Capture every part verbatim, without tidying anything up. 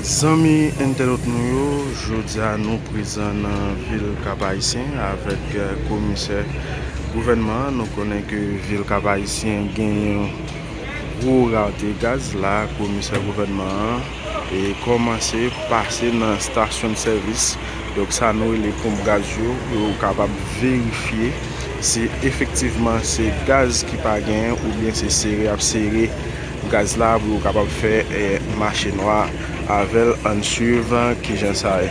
Zanmi entènot nou yo, jodi a nou prezan nan vil Kap Ayisyen avèk, eh, komisè gouvènman an. Nou konnen ke vil Kap Ayisyen gen yon gwo rate gaz. La, komisè gouvènman an e kòmanse pase nan stasyon de sèvis. Donk, sa nou rele ponp gaz yo, pou yo kapab verifye si efektivman se gaz ki pa genyen oubyen se sere y ap sere gaz la pou yo kapab fè, eh, mache nwa avè l. Ann swiv, eh, kijan sa ye.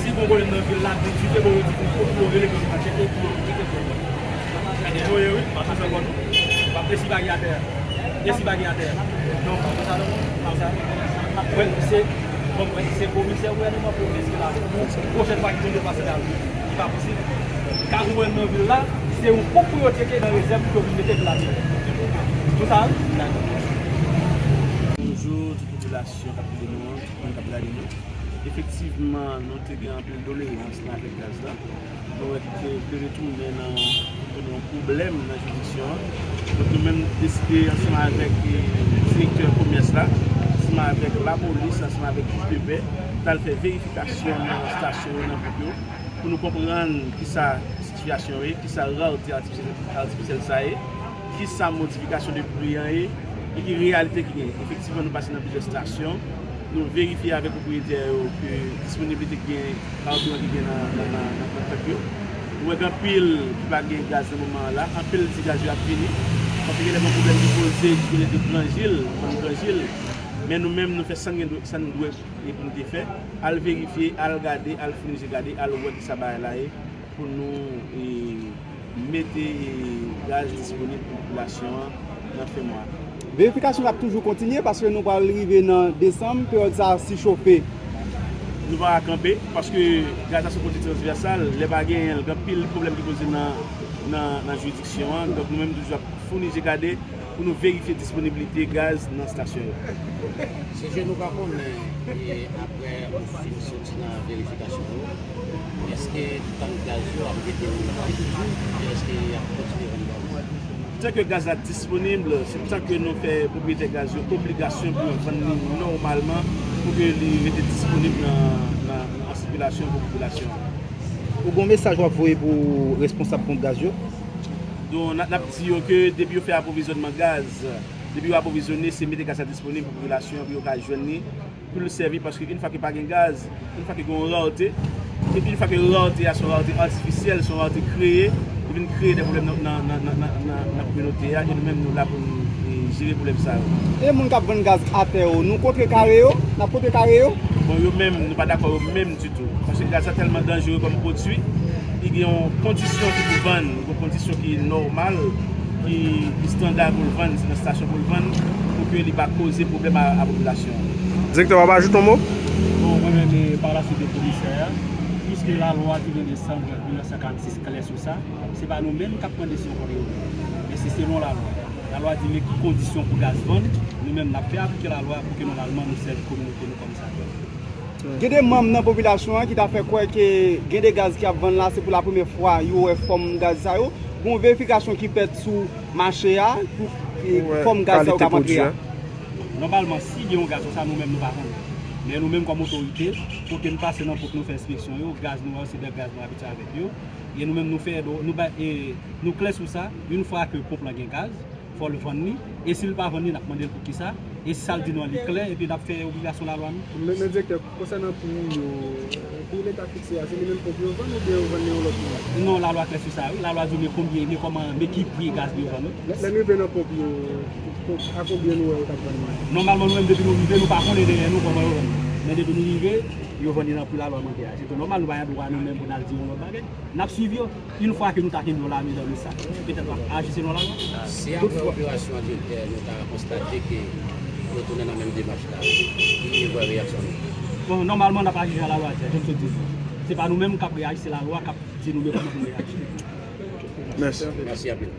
Si gon pwoblèm nan vil la, tout de suite, bon, yo di pou yo rele pou yo ka tcheke, pou yo tcheke. Gade, nou ye, wi, m ap bezwen kò nou. M ap esi bagay atè a. Esi bagay atè a. Non, pa konsa non, pa konsa. Mwen, se, bon, mwen, se komisè gouvènman pwovens ki la. Pwochèn fwa ki tonbe pase la, li pa posib. Ka gouvènman vil la, se yon ponp pou yo tcheke nan rezèv pou yo vin mete pou lavi. Tout sa, dakò. Bonjou, tout popilasyon k ap koute nou an, tout moun k ap gade nou. Efektivman, nou te gen anpil doleyans nan afè gaz la. Nou wè ke te retounen nan, retounen yon pwoblèm nan jiridiksyon an. Donk, nou menm deside ansanm avèk, eh, direktè komès la, ansanm avèk lapolis, ansanm avèk jij de pè, t al fè verifikasyon nan estasyon yo, nan ponp yo, pou nou konprann kisa sitiyasyon ye, kisa rarte atifisyèl, atifisyèl sa ye, kisa modifikasyon de pri an ye, e ki reyalite ki genyen. Efektivman, nou pase nan plizyè estasyon, nou verifye avèk pwopriyetè yo ke disponiblite ki gen, kabiran ki gen nan, nan, nan, nan, nan tank yo. Nou wè gen anpil ki pa gen gaz nan moman an la, anpil di gaz yo ap vini. Paske genlè gen pwoblèm ki poze, ki genlè te Granjil, vann Granjil. Men nou menm, nou fè sa n gen dwe, sa n dwe e pou nou te fè, al verifye, al gade, al founi je gade, al wè kisa bagay la ye, pou nou, e, mete, e, gaz disponib pou popilasyon an nan fen mwa. Verifikasyon ap toujou kontinye paske nou pral rive nan desanm, peryòd sa a sichofe. Nou pa ka kanpe paske gaz la se yon pwodui transvèsal, lè pa genyen l, gen anpil pwoblèm ki poze nan, nan, nan jiridiksyon an. Donk, nou menm toujou ap founi je gade, pou nou verifye disponiblite gaz nan estasyon yo. Se jan nou pa konnen, e, apre ou fin soti nan verifikasyon yo, èske tank gaz yo ap rete ouvè toujou, oubyen èske y ap kontinye vann gaz? Tan ke gaz la disponib, se tan ke nou fè pwopriyetè gaz yo obligasyon pou yo vann li nòmalman, pou ke li rete disponib nan, nan, an sikilasyon pou popilasyon an. Ou gen yon mesaj w ap voye pou responsab ponp gaz yo? Donk, n ap, n ap di yo ke depi yo fè apwovizyònman gaz, depi yo apwovizyone, se mete gaz la disponib pou popilasyon an, pou yo ka jwenn li, pou l sèvi, paske yon fwa ke pa gen gaz, yon fwa ke gen yon rarte, epi yon fwa ke rarte a se yon rarte atifisyèl, se yon rarte kreye, li vin kreye de pwoblèm nan, nan, nan kominote a, e nou menm nou la pou nou, e, jere pwoblèm sa yo. E moun k ap vann gaz atè yo, nou kontrekare yo? N ap kontrekare yo? Bon, yo menm, nou pa dakò yo menm ditou. Paske gaz la tèlman danjere kòm pwodui, li gen yon kondisyon ki pou vann, yon kondisyon ki nòmal, ki, ki estanda pou l vann, se nan estasyon pou l vann, pou ke li pa koze pwoblèm a, a popilasyon an. Direktè, w ap ajoute yon mo? Bon, mwen menm, e, pa la suite de komisè a, plis Ke lalwa ki gen de san mil nèf san karannsis klè sou sa, se pa nou menm k ap pran desizyon kont yo. Men se selon lalwa. Lalwa di men ki kondisyon pou gaz vann, nou menm n ap fè aplike lalwa pou ke nòmalman nou sèvi kominote nou kòm sa dwe. Gen de manm nan popilasyon an ki ta fè kwè ke gen de gaz ki ap vann la, se pou la premyè fwa yo wè fòm gaz sa yo. Gen yon verifikasyon ki fèt sou mache a pou, e, fòm gaz sa yo k ap antre a. Nòmalman, si gen yon gaz konsa, nou menm nou pa konnen. Men nou menm kòm otorite, kote n pase nan ponp nou fè enspeksyon yo, gaz nou an se de gaz nou abitye avèk yo. E nou menm nou fè, nou bay, e, nou klè sou sa, yon fwa ke ponp lan gen gaz, fò l vann li. E si l pa vann li, n ap mande l poukisa. E sa l di nou an, li klè, epi n ap fè obligasyon lalwa nou. Men, men direktè, konsènan pri yo, pri leta fikse a, se li menm ponp yo vann oubyen yo vann nan yon lòt pri? Non, lalwa klè sou sa, wi. Lalwa di men konbyen, men kòman, men ki pri gaz yo vann, wi. Lè, lè n rive nan ponp yo, a konbyen nou wè yo t ap vann li? Nòmalman, nou menm, depi nou rive, nou pa konnen dèyè nou kòman yo vann li. Men depi nou rive, yo vann li nan pri lalwa mande a. Se tou nòmal, nou pa gen dwa nou menm pou n al di yon lòt bagay. N ap swiv yo. Yon fwa ke nou ta kenbe yo la, medam, sa, petèt w ap aji selon lalwa. Si apre operasyon an, direktè, nou ta konstate ke yo tounen nan menm demach la, ki vrè reyaksyon nou? Bon, nòmalman, n ap aji jan lalwa di a, jan m sot di nou. Se pa nou menm k ap reyaji, se lalwa k ap di nou men kòman pou nou reyaji. Mèsi. Mèsi anpil.